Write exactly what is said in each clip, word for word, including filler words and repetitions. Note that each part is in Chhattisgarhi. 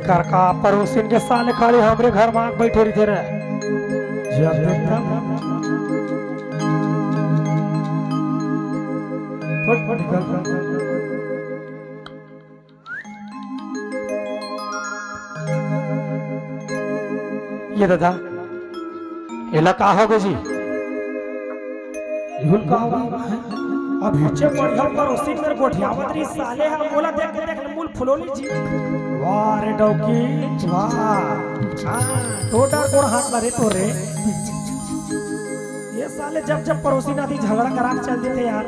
करका परोसिन के साले खाली हमरे घर मा आके बइठे रहिथे रे। जब देखता फट निकल। ये दादा, एला का होगे जी? भूल का होगे? अभी जे बढ़िया परोसी मेर गोठियावत रही साले हा, मोला देख के देख ले मुंह फुलोली जी। वाह रे डौकी, वाह। हाँ, तो डर गोड़ हाथ ला रे तोरे। ये साले जब जब परोसी ना थी झगड़ा करा के चल देथे यार।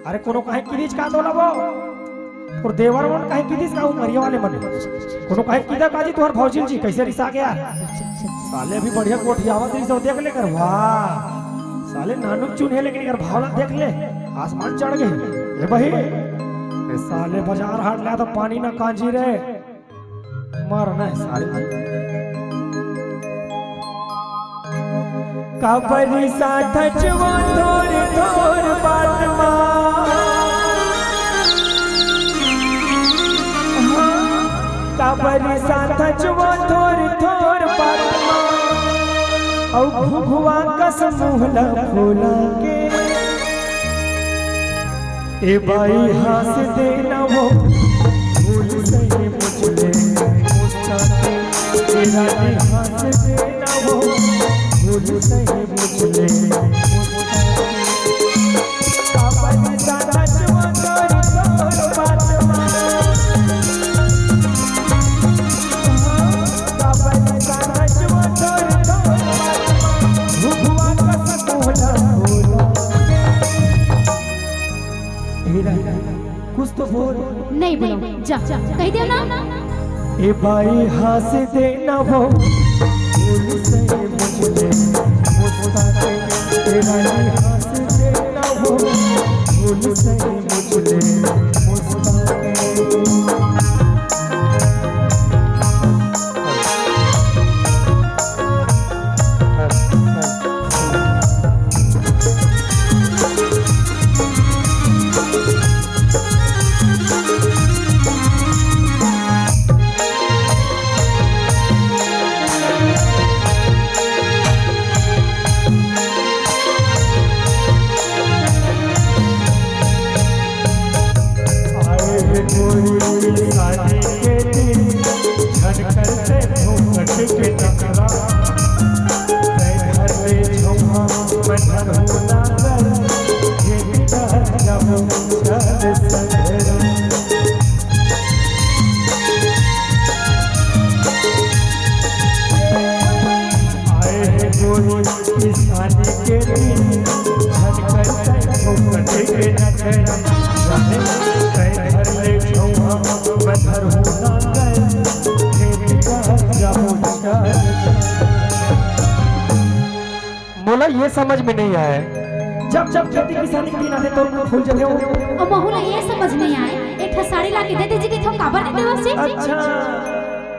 अरे कोनो काहे किरिच का तोला वो? तोर देवर मन काहे किरिच का उमरिया वाले मन? कोनो काहे किदा काजी तोहर भौजिन जी कैसे रिसा गया? साले अभी बढ़िया गोठियावत रही तो देख ले कर, वाह। साले नानुक चुन हे लेकिन एकर भावना देख ले, आसमान चढ़ गए। ए भाई, ए साले बाजार हाट ला तो पानी ना कांजी रे। मरना है सारे। काबरी साथ जुआ थोर थोर बात मा। काबरी साथ जुआ थोर थोर बात मा। अउ घुघुआ कस मुहला फूला के। ए बाई हाँस देना वो, भूल सही मुझले मुस्काते। ए रानी हाँस देना वो, भूल सही मुझले मुस्काते। काबरी सादा जुआ तोर तोर बात मा। काबरी सादा जुआ तोर तोर बात मा। भुआ कस मुहला फूला। ए रानी, कुछ तो बोल। नहीं बोलो, जा, जा, कह दे ना। ए बाई हाँस देना वो, भूल सही मुझले मुस्काते। ए रानी हाँस देना वो, भूल सही मुझले मुस्काते। आए हे गोरी शादी के दिन, झनकर से घूंघट के टकरा। तै धर ले झौंहा, मैं धरहूँ नांगर, ये भी डहर जाबो चल संघरा। आए हे गोरी शादी के दिन, झनकर तै घूंघट के टकरा। जाने तै धर ले झौंहा, मैं धरहूँ नांगर, खेती डहर जाबो चल। मोला ये समझ में नहीं आया। जब जब खेती किसानी के दिन आथे, तोर मुंह फूल जथे हो। अउ महू ला ये समझ नहीं आए, एक ठा साड़ी ला के दे दीजिए, तो काबर नहीं देवस जी? अच्छा,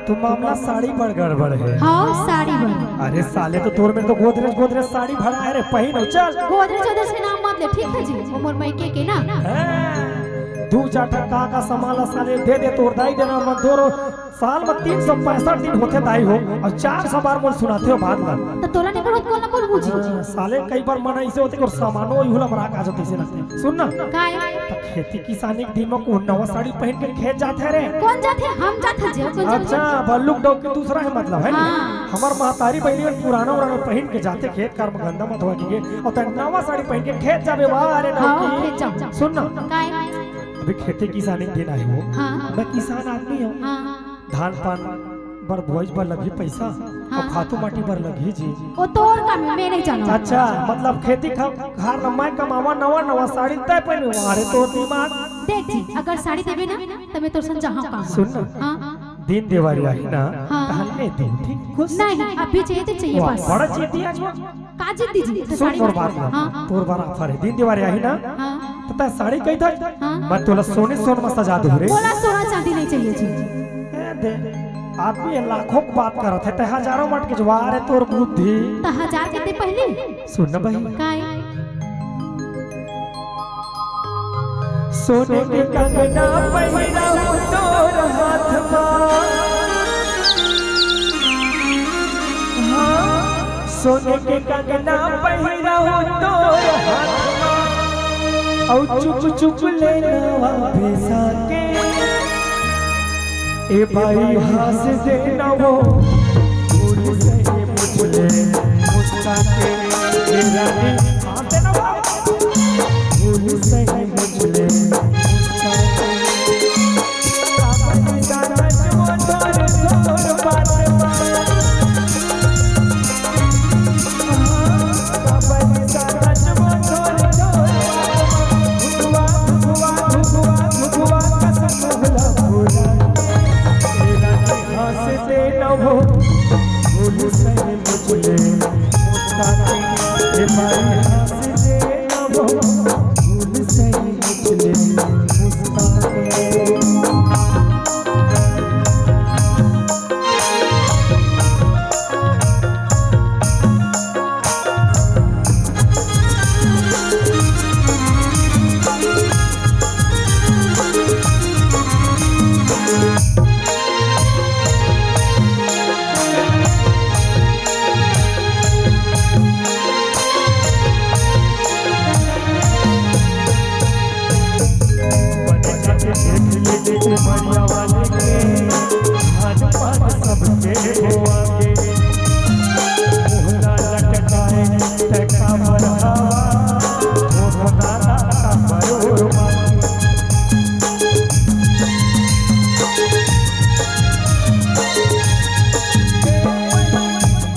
तो मामला साड़ी पर गड़बड़ है। हाँ, साड़ी पर। अरे साले, तो तोर में तो गोदरेज, गोदरेज साड़ी भरा है रे, पहिन हो, चल। गोदरेज, गोदरेज के नाम मत ले, ठीक है जी? वो मोर मायके के ना। हाँ, दू चार ठा का का सामान ला साले दे दे, तोर दाई देना मत दो रो। साल में तीन सौ पैंसठ दिन होथे दाई हो, अउ चार सौ बार मोला सुनाथे हो बात ला। त तोला नहीं पढ़त कोन ला पढ़हूँ जी? हाँ, साले कई बार मन ऐसे होथे कि सामानो ही हुला मरा का जाथे, ऐसे लगथे। सुन ना। काय? त खेती किसानी के दिन में कोन नवा साड़ी पहिन के खेत जाथे रे? कोन जाथे? हम जाथे जी, कोन जाथे? अच्छा, बल्लू के डौकी दूसरा है मतलब, है ना? हाँ। हमर महतारी बहिनी मन पुराना उराना पहिन के जाथे खेत खार में, गंदा मत होवा दीजिए। अउ तैं नवा साड़ी पहिन के खेत जाबे, वाह रे हाँ, डौकी। खेत जाबो। सुन ना। काय? अभी खेती किसानी के दिन आए हो। हाँ। मैं किसान आदमी हूँ। हाँ। धान पान बर, बोआई बर लगही पैसा, हाँ। अउ खातू माटी बर लगही जी। वो तोर काम है, मैं नहीं जानव। अच्छा, मतलब खेती खा-, खार ला मैं कमावा, नवा नवा साड़ी तैं पहिनबे, अरे तोर दिमाग। देख जी, अगर साड़ी देबे ना, त मैं तोर संग जाहूँ काम। सुन ना। हाँ। दिन देवारी आही ना, हाँ। तहन ले दे, ठीक? खुश? नहीं, अभी चाहिए तो चाहिए वाह, बस। बड़ा जीती आज वो। का जीती जी? तो सुन साड़ी मोर में बात ला। हाँ। तोर बर offer है। दिन देवारी आही ना? हाँ। त तैं साड़ी कही था? हाँ। मैं तोला सोने सोन में सजा दूँ रे। मोला सोना चांदी नहीं चाहिए जी। ए दे, आदमी ये लाखों की बात करत है, तैं हजारों मत के जवार है तोर बुद्धि। त हजार के दे पहले। सुन ना भाई। काय? सोने के कंगना पहिराहूँ तोर हाथ मा। सोने के कंगना पहिराहूं तोर हाथ मा, अउ चुप चुप ले नवा बेसा के। ए भाई हंस दे ना वो, फूल सही मुझले मुस्का के। ए रानी हंस दे ना वो, फूल सही मुझले मुस्का के।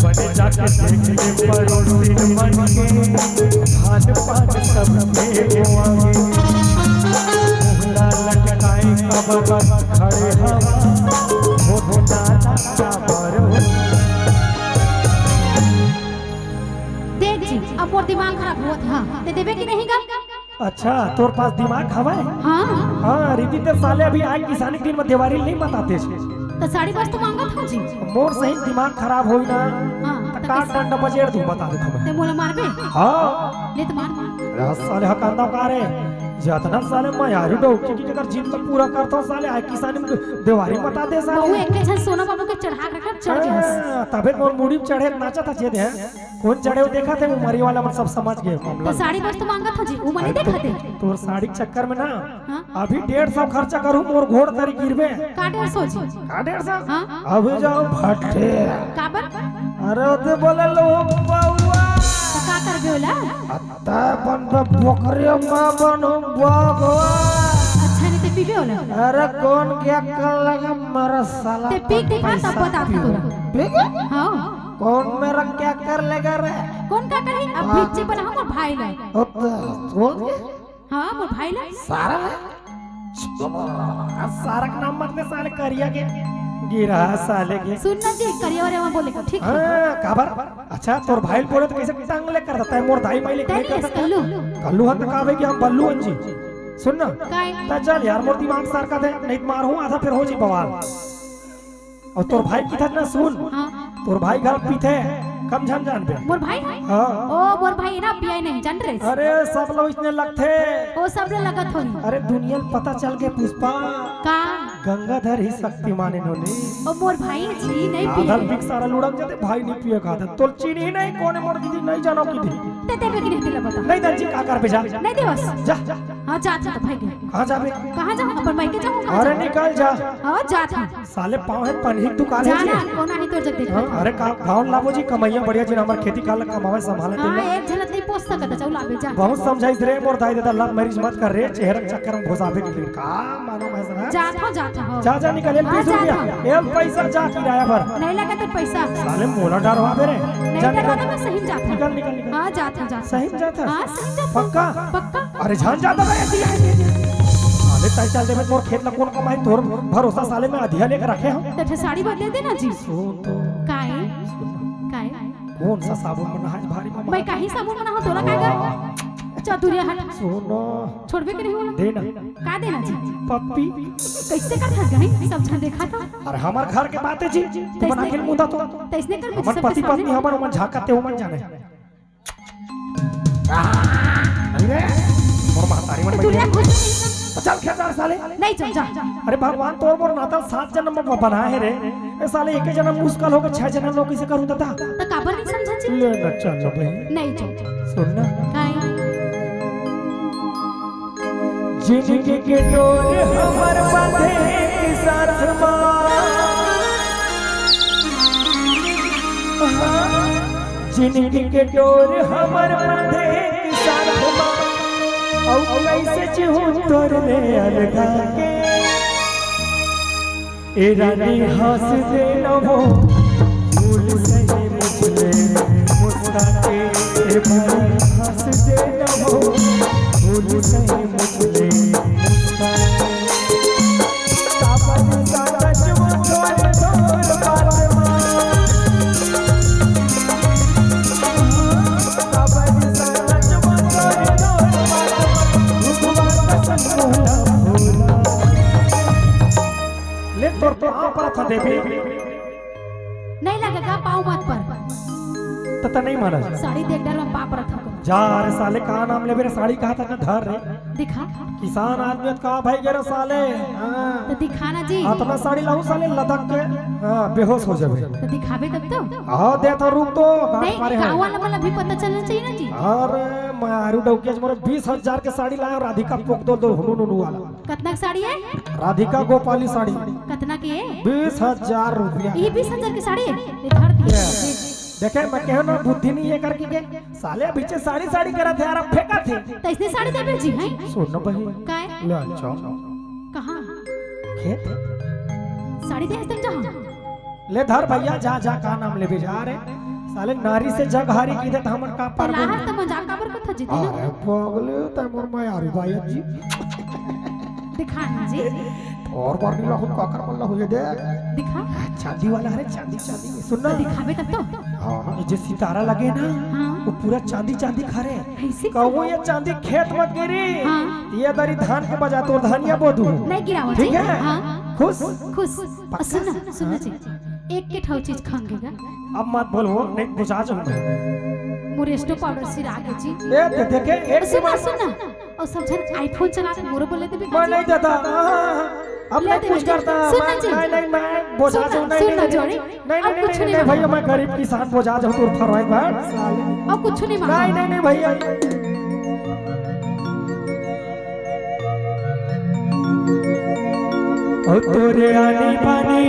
बने जाके देख ले पड़ोसिन मन के, धान पान सब के बोआगे। मुहला लटकाए कबर खड़े हवा, हो हो दादा काबर हो। देख जी, अब मोर दिमाग खराब होत हे, ते देबे कि नहीं गा? अच्छा, तोर पास दिमाग हवय? हाँ। हाँ, रिद्धि, ते साले अभी आय किसानी के दिन में देवारी नहीं बताते। त साड़ी बस तो मांगत हो जी। मोर सही दिमाग खराब होई ना। हाँ, त त का कैसे? डंडा बजेर तू बता देत हवय। ते मोला मारबे? हाँ। ले त मार, मार। अरे साले हकांदा का रे? जतना साले मैं यारू डौकी की अगर जिद ल पूरा करता हूँ, साले आय किसानी में देवारी बता दे साले। बहू एक झन सोना बाबू के चढ़ा के रखा, चढ़ गया। हाँ, तबे मोर मुड़ी में चढ़े नाचा था जे दे। कोन चढ़े वो देखा थे, वो मरी वाला मन सब समझ गए मामला। तो साड़ी बस तो मांगत हो जी, वो मने अरे देखा तो थे। तोर साड़ी के चक्कर में ना, हाँ? अभी डेढ़ सौ खर्चा करूँ, मोर घोड़ तरी गिरबे। का डेढ़ सौ जी? का डेढ़ सौ? हाँ? अभी जाओ भट्ठे। काबर? अरे ओते बोले लो बउआ। तो का करबे ओला? अत्ता बन बे बोकरे माँ बनू बगवा। अच्छा नहीं ते पीबे ओला? अरे कोन क्या कर लगा मरा साला ते पी के खा, तब पैसा बता पीबे। तोला। पी के? हाँ। कोन मेरा क्या कर लेगा रे? कोन का करही? अब बाप। भिच्ची बना हमर भाई ला। ओ तो, बोल के? हाँ, मोर भाई ला। सारा है? आ, सारा के नाम मत ले, साले करिया के। गिरा साले के। सुन ना जी, करिया वाले में बोले का, ठीक है? हाँ, काबर? अच्छा, तोर भाई बोले तो कैसे टंग ले कर देता है, मोर दाई माई ले तेरी नहीं कर देता। कल्लू। कल्लू हन तो कहबे कि हम बल्लू हन जी। सुन ना। काय? ता चल यार, मोर दिमाग सार का दे, नहीं तो मार हूँ आधा फिर हो जी बवाल। अउ तोर भाई किथे ना सुन, हाँ। तोर भाई घर पीथे, कम झन जानबे। मोर भाई? हाँ। ओ, मोर भाई ना पियाय नहीं, जान रे। अरे, सब लोग इसने लगथे। ओ, सब लोग लगत होही। अरे, दुनिया ल पता चल के पुष्पा। का? गंगाधर ही शक्तिमान इन्होंने। ओ, मोर भाई जी नहीं आधा पिए। पिक सारा लुढ़क जाथे, भाई नहीं पिए का आदत। तोल चीनी ही नहीं, कोने मोर दीदी नहीं जानो की दी। ते देबे कि नहीं तेला बता। नहीं दन जी, का करबे जा। नहीं देवस। जा। हाँ, जा, जा, भाई के। कहाँ जाबे? कहाँ जाऊँ? अपन मायके जाऊँ, कहाँ अरे जाऊँ? निकल जा। हाँ, जा, जा। साले पाँव हे पनही के दुकान हे जा जी। ना, कोन आही तोर जग देखा हाँ, था। अरे का गाँव लाबो जी कमैया बढ़िया जी, हमर खेती काल कमावे संभाले हाँ, तेला। एक झन नहीं पोस सकत, चल लाबे जा। बहुत समझाइस रे मोर दाई ददा, love marriage मत कर रे, चेहरा के चक्कर में घुसाबे के लिए। का मानो मैं सर? जात हो, जात हो। जा, जा निकल, हाँ, बीस जात रुपया। हो। ए पैसा जा किराया भर। नहीं लगा तो पैसा। साले मोला डरवाबे रे। नहीं जा डरवा निकल। तो मैं सही में जात हूँ। निकल, निकल, निकल। हाँ, जात हूँ, जात हूँ। सही में जात हस? हाँ, सही में जात हूँ। पक्का? पक्का। अरे जान जाता मैं ऐसी, ऐसी, ऐसी। साले तय चल देबे तोर खेत ला कोन कमाई, तोर भरोसा साले मैं अधिया लेके रखे हूँ। तो फिर साड़ी बदले देना जी। सुन तो। काय? काय? कौन सा साबुन बना आज भारी मामा? मैं काही साबुन बना हो तोला काय कर? चल दूरिया हट। सुनो। छोड़बे के नहीं होला। देना। का देना जी? पप्पी। कैसे कर थक गई? सब झन देखा था। अरे हमर घर के बात है जी। तू बना के मुदा तो। तैसने कर हमर सब पति पत्नी हमर उमन झाकते उमन जाने। अरे, मोर महतारी मन तू बैठे। चल खेत जा साले। नहीं चल जा। अरे भगवान तोर मोर नाता सात जन्म में बनाए हे रे। ए साले एक जन्म मुश्किल होके छह जन्म लोग कैसे करूं दादा? तो काबर नहीं समझा जी? ले ना चल भाई। नहीं चल। सुन ना। काई? जिंदगी के डोर हमर बंधे के साथ मा। हाँ। जिंदगी के डोर हमर बंधे के साथ मा। अउ कैसे जीहूं तोर ले अलगा के। ए रानी हंस दे न वो फूल सही मुझले मुस्काते। ए भाई हंस दे न वो फूल सही मुझले मुस्काते। काबर सारा जुआ तोर तोर बात मा। काबर सारा जुआ तोर तोर बात मा। भगवान कसम भोला भोला। ले तोर पाँव परत हंव देवी। नहीं लगेगा पाँव मत पर। त त नहीं मानस। साड़ी देख डर में पाँव परत हंव। जा रे साले, का नाम लेबे रे? साड़ी कहा था ना धर रे। दिखा। किसान आदमी त का भाई गे रे साले। हाँ। तो दिखा ना जी। अतना साड़ी लाहूं साले लदक के। हाँ, बेहोश हो जाबे। तो दिखाबे तब तो। हाँ, दे तो रुक तो, गांठ नहीं, मारे गाँव हैं। वाला मन ला भी पता चलना चाहिए ना जी। अरे, मैं आरू डौकेश मोर बीस हजार के साड़ी लाया, राधिका पोक दो दो हुनु नुनु वाला। कतना के साड़ी है? राधिका गोपाली साड़ी। कतना के है? बीस हजार रुपया। ये बीस हजार के साड़ी है? ये धर दिए। ये। देखे, मैं कहे ना, बुद्धि नहीं है करके के। साले पीछे साड़ी साड़ी करत हे यार, अब फेंकत हे। तो इसने साड़ी दे भेजी है? सुन ना बहिन। काय? ले अच्छा। कहाँ? खेत? साड़ी दे तक जहाँ। ले धर भैया, जा, जा, का नाम लेबे जा रे। साले नारी से जग हारी की दे त हमन का पार लाहर बोल। त मजाक काबर करत हस जी? अरे पगले, तैं मोर मयारू बायत जी। दिखा ना जी। और बार नहीं लाहू, काकर मन लाहू, ये देख। दिखा। चांदी वाला, अरे चांदी, चांदी। सुन ना। तो दिखाबे तब तो। हाँ, ये जो सितारा लगे ना, हाँ। वो पूरा चांदी, चांदी खरे। ऐसे? कहूँ ये चांदी खेत में गिरी, हाँ। ये दरी धान के बजा तोर धनिया बो दूँ। नहीं गिरावा ठीक जी। है? हाँ। खुश? खुश। पक्का? और सुन ना, सुन ना हाँ। जी। एक के ठौ चीज खांगे गा। अब मत बोल हो, नहीं बुझा जाऊंगा। मोर स्टो पाउडर सिरा गे जी। ए, दे, देखे, एक सुन ना, सुन ना। और सब झन iPhone चलात हे, मोरो बोले देबे मैं नहीं देता। हाँ, हाँ, हाँ। अब ले नहीं देबे कुछ जी। करता। सुन ना मैं, जी। नहीं, नहीं, मैं बोझा सुन ना, जाऊँ, नहीं, सुन नहीं, ना नहीं, जोड़ी। नहीं, अब नहीं, कुछ नहीं, नहीं, नहीं, मांगो। भैया, मैं गरीब किसान बोझा जाऊँ, तोर फरवाई बात। अब कुछ नहीं मांगो। नहीं, नहीं, नहीं, भैया। ओ तोरे आनी बानी,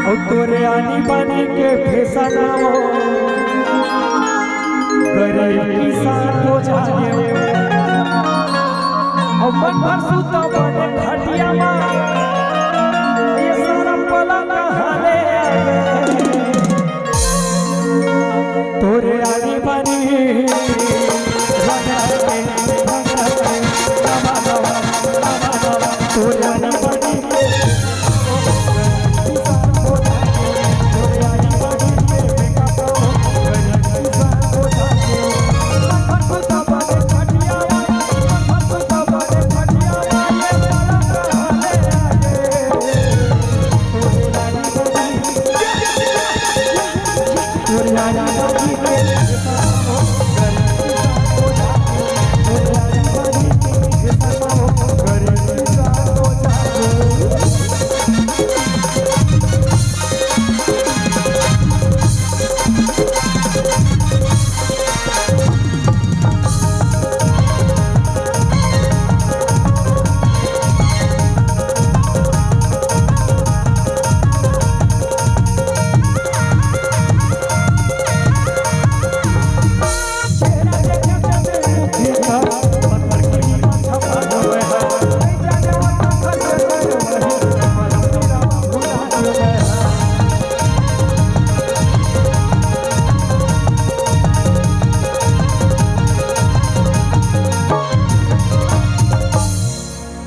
ओ तोरे आनी बानी के फैशन हो, गरीब किसान हो जाए। ओ मन भर सुता बने खटिया मा, ये सारा पला कहाँ ले आए? तोरे आनी बानी, तोरे आनी बानी।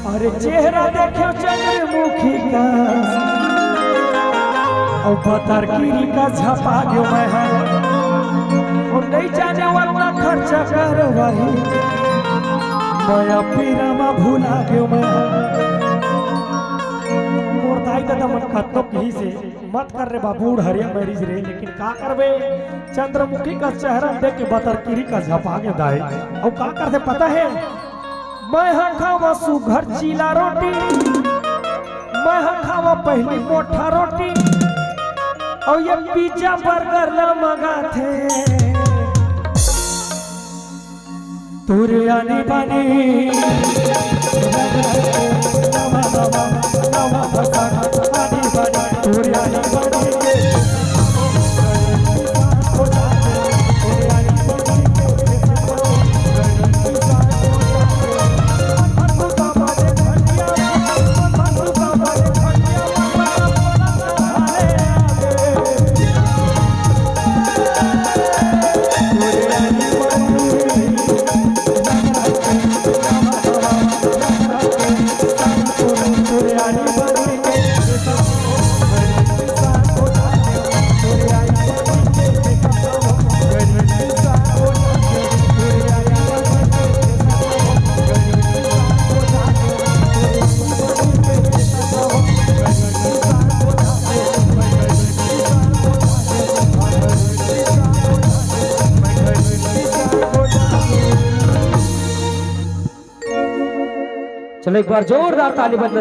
अरे चेहरा देखो चंद्रमुखी का, अउ पत्थर कीरी का झपा गयो मैं हा। अउ नहीं जाने वाला खर्चा करवाही, मैं पीरा मा भुला गयो मैं हा। तोर दाई ददा मन कतनो किहिस हे, "मत कर रे बाबू, हरिया मैरिज रे।" लेकिन का करबे, चंद्रमुखी का चेहरा देख के बतरकिरी का झपा गे दाई। अउ का करथे पता हे, "मैं ह खावा सुघर चीला रोटी, मैं ह खावा पहली मोटा रोटी, अउ ये पिज्जा बर्गर ला मंगाथे।" तोरे आनी बानी, तोरे आनी बानी के चलो, एक बार जोरदार ताली बजाओ।